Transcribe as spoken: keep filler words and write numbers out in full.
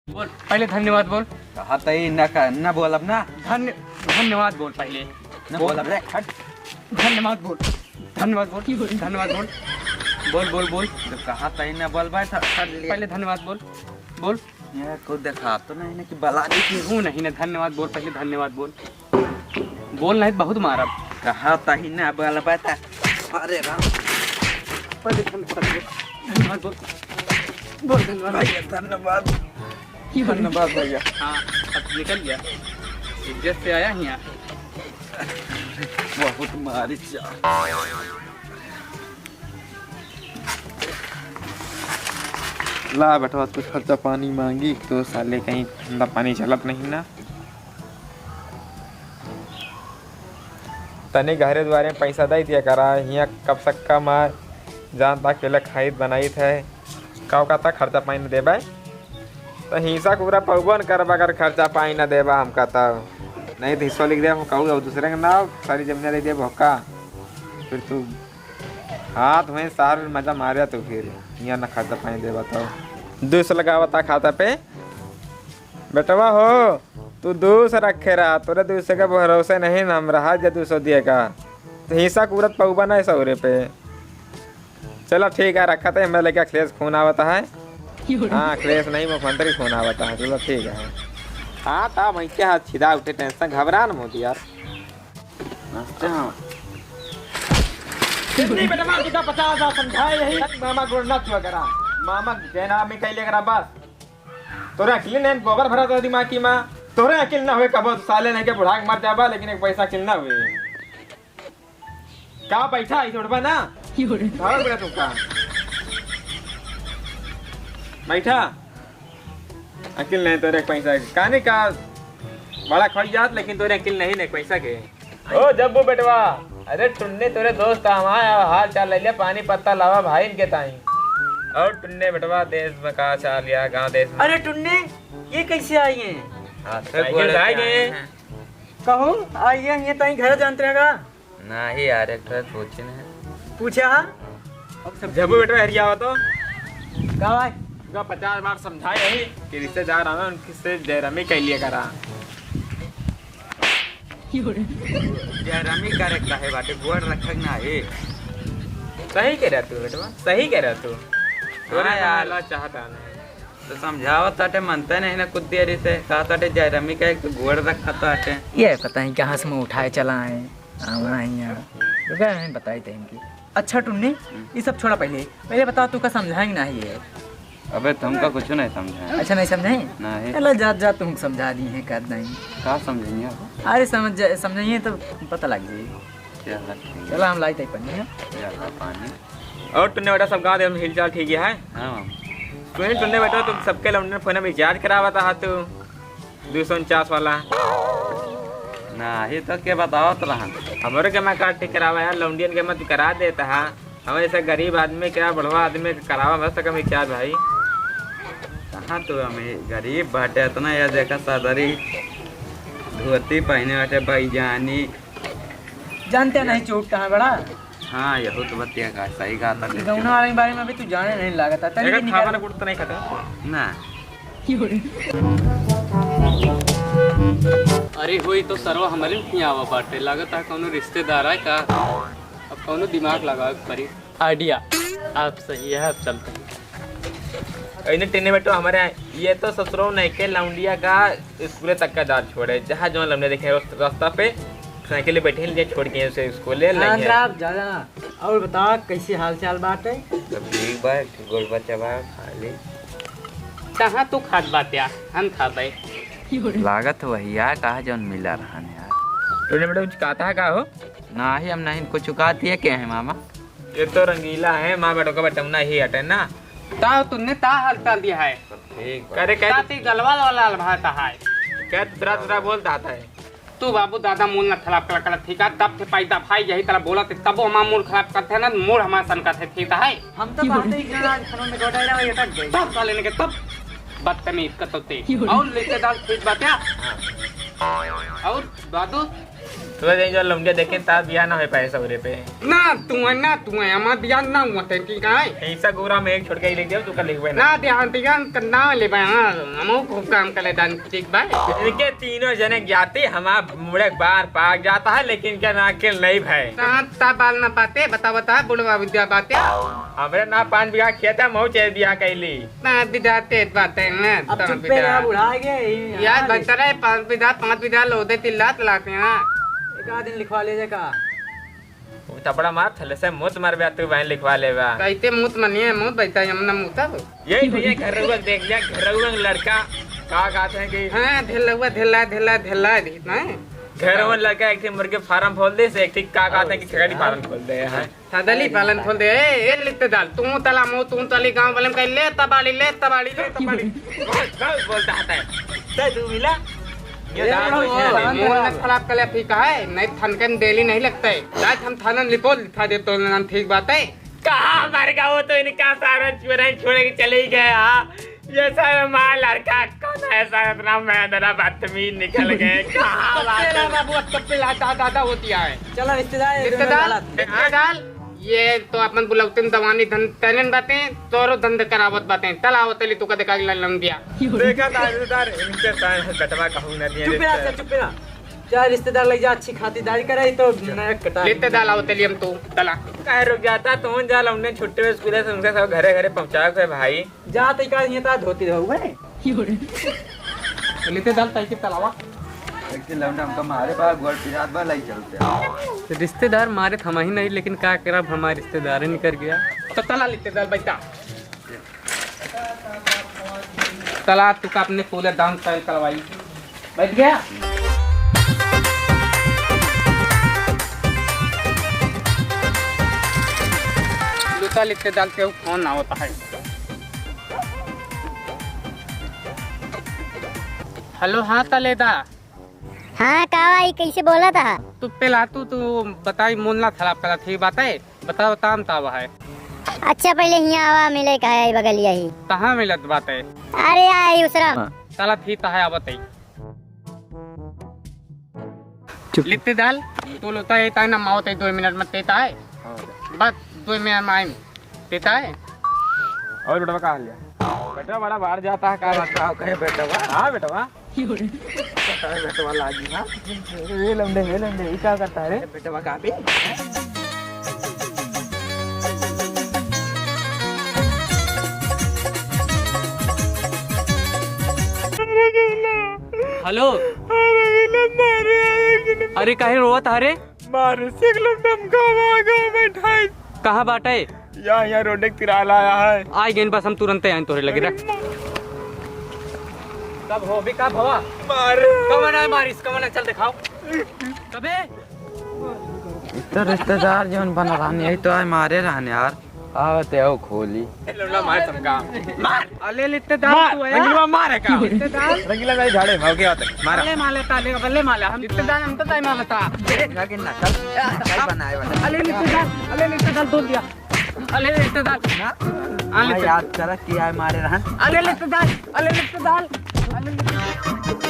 बोल, पहले धन्यवाद बोल। कहा तई न का, न बोलब ना। धन्य-, धन्यवाद बोल पहले। न बोल। बोलब रे, हट। धन्यवाद बोल, धन्यवाद बोल, धन्यवाद बोल। बोल, बोल, बोल। जब कहा तई न बोलबे त हट ले। पहले धन्यवाद बोल, बोल। ये को देखा तो नहीं ना कि बला दी। हूँ नहीं ना, धन्यवाद बोल, पहले धन्यवाद बोल। बोल नहीं तो बहुत मारब। कहा तही ना बोलबे त। अरे राम। पहले धन्यवाद बोल। धन्यवाद बोल। बोल धन्यवाद। भैया धन्यवाद। धन्यवाद भैया। हाँ, अब निकल गया। इज्जत से आया ही यहाँ। बहुत मारी चार। ला बेटवा, कुछ खर्चा पानी मांगी तो साले कहीं धंधा पानी चलत नहीं ना। तनी घरे दुआरे में पैसा दे दिया करा, हियाँ कब सक्का मार जान ता अकेला खाइत बनाइत है, का का ता खर्चा पानी न देबे, तो हिस्सा पूरा पौबो न करबा अगर खर्चा पानी न देबा हमका तब। नहीं तो हिस्सा लिख दे हम कहू अब दूसरे के नाम, सारी जमीन दे दे भोका। फिर तू हाथ में सार मजा मारे तू फिर हियाँ न खर्चा पानी देबा तो। दो सौ लगावा ता खाता पे। बेटवा हो, तू दो सौ रखे रहा, तोरे दो सौ के भरोसे नहीं ना हम रहा, जे दो सौ दिए का, तो हिस्सा कूरत पौबा नहीं सौरे पे। चलो ठीक है, रखा थे, हमें लगे अखिलेश फोन आवता है। हाँ, अखिलेश नहीं, मुख्यमंत्री फोन आवता है। चलो ठीक है। हाँ, ता वहीं के हाथ छिदा उठे, टेंशन घबरा न मोदी यार। अच्छा। कितनी बेटवा कितना पचास हजार समझाए यही, मामा गोड़ ना छुआ करा, मामा जैना में कह लिया करा बस। तोरे अकिल नहीं, गोबर भरा तो दिमाग की माँ। तोरे अकिल ना हुए कबो तो साले नहीं के बुढ़ा के मर जाबा, लेकिन एक पैसा अकिल ना हुए। का बैठा है छोड़बा ना? क्यों रे? भाग बेटा तू का? बैठा। अकिल नहीं तोरे एक पैसा के। काने का बड़ा खोई जात, लेकिन तोरे अकिल नहीं ने एक पैसा के। ओ जब्बू बेटवा, अरे टुन्नी तोरे दोस्त हमार, हाल चाल ले लिया, पानी पत्ता लावा भाई इनके ताई। और टुन्ने बेटवा, देश में का चाल या, गांव देश में? अरे टुन्ने, ये कैसे आई हैं? हाँ, साइकिल से आई गए। कहो, आई हैं, ये ताई घर जानते रहेगा? नहीं यार, एक ठो पूछे नहीं। पूछा हा? जब्बू बेटवा, हरिया हो तो। का भाई? तुमका पचास बार समझाए यही कि रिश्तेदार हमें उनसे जयरामी कह लिया करा। जयरामी करे काहे बाटे, गोड़ रखक ना है। सही कह रहा तू बेटवा, सही कह रहा तू। हाँ तोरे यार। ला चाहता नहीं। तो समझावत ताटे, मनते नहीं ना कुछ देरी से। कहा ताटे जयरामी का एक तो गोड़ रखा ताटे। ये पता नहीं कहाँ से मुँह उठाए चला है। आवा है यहाँ। रुका है, बताई थे इनकी। अच्छा टुन्नी, हम्म। ये सब छोड़ा पहले। पहले बताओ तू का समझाएंगे ना ये। अबे तुमका कुछ नहीं समझाए। अच्छा नहीं समझाए? नहीं। चलो जात जात तुमको समझा दी है, कर नहीं। का समझेंगे अब? अरे समझ जा-, समझाइए तो पता लग जाए। चला ठीक। चला हम लाई तई पन्नी है। चला पानी। और टुन्ने बेटा सब गाँव दे में हिलचाल ठीक है? हाँ। सुनील टुन्ने बेटा तुम सबके लौंडन फोन में रिचार्ज करावा था तू दो सौ उनचास वाला। नहीं तो के बतावत रहन। हमरे के मैं काट ठीक करावा यार, लौंडियन के मत करा देता है। हमें ऐसे गरीब आदमी के, बढ़वा आदमी के करावा मस्त कम रिचार्ज भाई। कहाँ तू हमें गरीब बाटे इतना यार, देखा सदरी धोती पहने बाटे भाई जानी। जानते नहीं चोट कहाँ बड़ा? हाँ, यहू तो बतिया का सही कहा था। गौना वाले के बारे में अभी तू जाने नहीं लागत है, तनी एकर भी निकाल। खावा ना कुछ तो नहीं खाता। ना। अरे होई तो सरवा हमरे खिया आवा बाटे, लागत है कौनो रिश्तेदार है का? अब कौनो दिमाग लगावे के पड़ी। आइडिया, आप सही है, अब चलते हैं। इन्हें टिन्ने बेटो हमारे यहाँ, ये तो ससुरो नहीं के लौंडिया का स्कूले तक का जात छोड़े, जहाँ जौन लौंडिया देखे रास्ता पे साइकिल ले बैठे ले छोड़ के उसे स्कूले ले हाँ, आए। आप जा, जा। और बता कैसे हाल चाल बाटे? सब ठीक बा, एक ठो गोल बच्चा बा, खा ले। कहाँ तू खात बात यार, हम खाबे। लागत वही यार, कहा जौन मिला रहन यार। टुन्ने बेटो कुछ कहता है का हो? नाही, हम नहीं कुछ कहती है, के है मामा? ये तो रंगीला है, माँ बेटो का बटौना ही हटे ना। ता तुमने ता हाल चाल दिया है। ठीक बा। करे कहे ताती गलवा वाला अलभाता है। क्या तुतरा तुतरा बोलता है? तू बाबू दादा मूल न खराब कर कर ठीक है, तब थे पैदा भाई यही तरह बोलत है, तबो हमार मूल खराब करते हैं ना, मूल हमार सन करते ठीक है। हम तो बात ही करना, आज खानों में गोटा रहा, ये तक गई। तब साले ने के तब बदतमीज कतोते। और लेके दाल ठीक बात है। और दादू तो जइ जो लौंडिया देखे, तार बियाह ना होइ पाए सौरे पे। ना तू है, ना तू है, हमार बियाह ना हुआ थे, ठीक है? ऐसा गोरा में एक छोड़ के ही लिख दियो, तू कर लिखबे ना। ना ध्यान दिया, ना लेबे, हाँ, हमहू खूब काम करे दान, ठीक बा? इनके तीनों जने ज्ञाति हमार मुड़े बार पाक जाता है, लेकिन क्या नाकिल नहीं भाई। ता, ता बाल ना पाते, बता, बता, बुढ़वा विद्या बाते। हमरे ना पाँच बीघा खेत है, महू चार बीघा कैली। पाँच बीघा तेज बात है ना, अब पाँच चुप्पे बीघा। रहा, बुढ़ा गए, ये यार, हाल है। बता रहे, पाँच बीघा, पाँच बीघा लो दे, तिल्लात लाते हैं। एक आध दिन लिखवा ले जे का। वो थपड़ा मार, थले से मुत मार बे, तू बहन लिखवा ले बा। कहते मुत मनिए, मुत बैठा, हम ना मुता हो। यही तो ये घर रउआ देख लिया, घर रउआ लड़का का कहते हैं कि हाँ, धेलुआ, धेला, धेला, धेला, दी ना। घर में लड़का एक ठे मुर्गे फार्म खोल दे, से एक ठे का कहते हैं कि छगड़ी फार्म खोल दे, हाँ। छगड़ी पालन खोल दे। ए, ए, लित्ते दाल, तू तला मो, तू तली गाँव वाले में कह, "ले तबाड़ी, ले तबाड़ी, ले तबाड़ी।" बहुत, बहुत बोलता आता है। तै तू मिला? ये ये दाल बड़ा तो वो इसे दे। दाल मुंह ना खराब कर ले, ठीक है? नहीं, थान के डेली नहीं लगता है। आज हम थाना में रिपोर्ट लिखा दे, तो नाम ठीक बात है। कहाँ मर गया वो, तो इनका सारा चुरा छोड़ के चले ही गया। ये सब हमारा लड़का कौन है, ऐसा इतना मैं मेरा बदतमीज निकल गए। कहाँ बात है? बाबू, अब तब पे ला-, दा-, दादा होती है। चलो, रिश्तेदार, रिश्तेदार, रिश्तेदार, ये तो अपन बुलौतिन दवानी धन-, तैलन बातें, तोरो धंध करावत बातें। चल, आवत ली, तू का देखा लंबिया। देखा था, रिश्तेदार, इनके साथ बेटवा कहूँ ना दिए चुप रहा, रिश्तेदार। चुप रहा। जा, रिश्तेदार लग जा, अच्छी खातिरदारी करे, तो नया कटा। रिश्तेदार आवत ली हम तू, चला। काहे रुक जाता, तू जा, हमने छुट्टी में स्कूल से उनके सब घरे घरे पहुँचा के भाई। जा, तो का ये तो धोती रहू है। लेते दाल ताई के तलावा। एक लौंडा हमका मारे बा, गोड़ पिरात बा, लाई चलते। तो रिश्तेदार मारे थमा ही नहीं, लेकिन का करब, हमारे रिश्तेदार ही निकल गया। तो तला लेते दाल बैठा। तला तू का अपने पूरे दाम तय करवाई। बैठ गया। लूता लेते दाल के फोन आवता है। हेलो, हाँ तलेदा। हाँ, का भाई, कैसे बोला था? तू पेला, तू, तू बताई, मोन ना खराब करा थी बात है, बताओ, ताम तावा है। अच्छा, पहले हियाँ आवा, मिले का है, बगलिया ही। कहाँ मिलत बात है? अरे, आई उसरा। हाँ। चला, ठीक है, आवत है। चुप। लित्ते दाल, तू लोता है, ताई ना मावत है, दो मिनट में तेता है। हाँ। बस, दो मिनट में आए। पीता है? और बेटवा का हाल है? बेटवा बड़ा बाहर जाता है, का बात? का कहे बेटवा? हाँ बेटवा। पता है बेटवा लागी ना। ये लौंडे, ये लौंडे, ये का करता है रे? बेटवा का भी? हेलो। अरे काहे रोवत है रे? मारे से एक लोग धमकावा, गाँव में ढाई। कहाँ बाटे? यहाँ, यहाँ रोड एक तिराला आया है। आ गइन, बस हम तुरंते आइन तोहरे लगे, रख। कब हो भी, कब हवा? मारे। कवन आए मारिस, कवन आए, चल दिखाओ। कबे? इतना रिश्तेदार जौन बना रहने, यही तो आए मारे रहने यार। आवत है, आओ खोली। लौंडा मार सबका। मार। अले लित्ते दाल मार, तू है। रंगीला मार है का? लित्ते दाल। रंगीला भाई झाड़े, भाग गया तो। मारा। अले माले ताले, बल्ले माले। हम लित्ते दाल, हम तो ताई माले ता। जाके नकल, नकल बनाए वाला। अले लित्ते दाल, अले लित्ते दाल, धो दिया। अले लित्ते दाल। ना? हाँ, मैं लित्ते याद करा कि आए मारे रहन। अले लित्ते दाल, अले लित्ते दाल, अले लित्ते दाल।